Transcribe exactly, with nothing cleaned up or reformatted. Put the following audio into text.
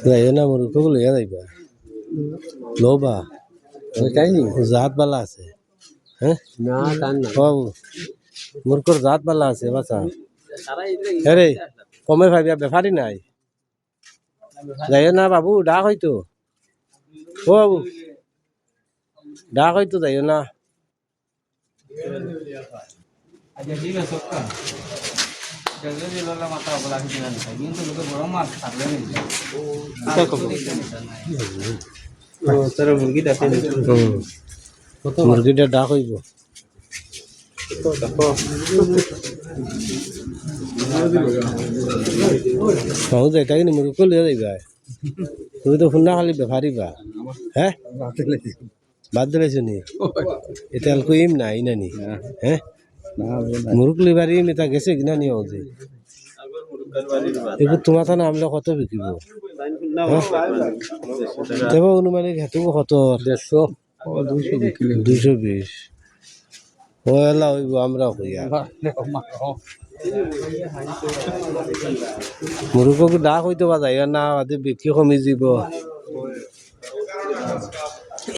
যাইও না, মুরুক্কগু লইয়া যাইবা। লবা। ওইটাই নি? জাত বালা আছে। হ্যাঁ? না, তার না। বাবু, মুরুক্কর জাত বালা আছে, বাছা। আরে, কমে পাইবা, বেপারি নাই। যাইও না বাবু, ডাক অইতো। ও বাবু, ডাক অইতো, যাইও না। আচ্ছা, ঠিক আছে, ওকে। দেখলে যে লোলা মাথা ওগুলা আমি দিলাম না, কিন্তু লোকে বড় মাছ থাকলে নেই। আচ্ছা, কব। ও, তারা মুরগি ডাকে নি। হুম। মুরগিটা ডাক অইবো। দেখো। বাবু, যাইতা কিনি মুরগি লইয়া যাইবা? তুমি তো হুন্না খালি বেপারি বা। হ্যাঁ? বাদ দিলাইছো নি? এটা আলকো ইম না, ইনা নি? না। হ্যাঁ? না, না। মুরুক লিবার ইম এটা গেছে কিনা নি অজি? এগু তোমার থানা আমলে কত বিকিব? হ্যাঁ? তেবা অনুমানিক হেতু কত? দেড়শো। ও, দুইশো বিকিলে। দুইশো বিশ। ও, এলা অইবো, আমরা কইয়া। মুরুকগু ডাক অইতো বা যাইবা না, বাদে বিক্রি কমি যিবো।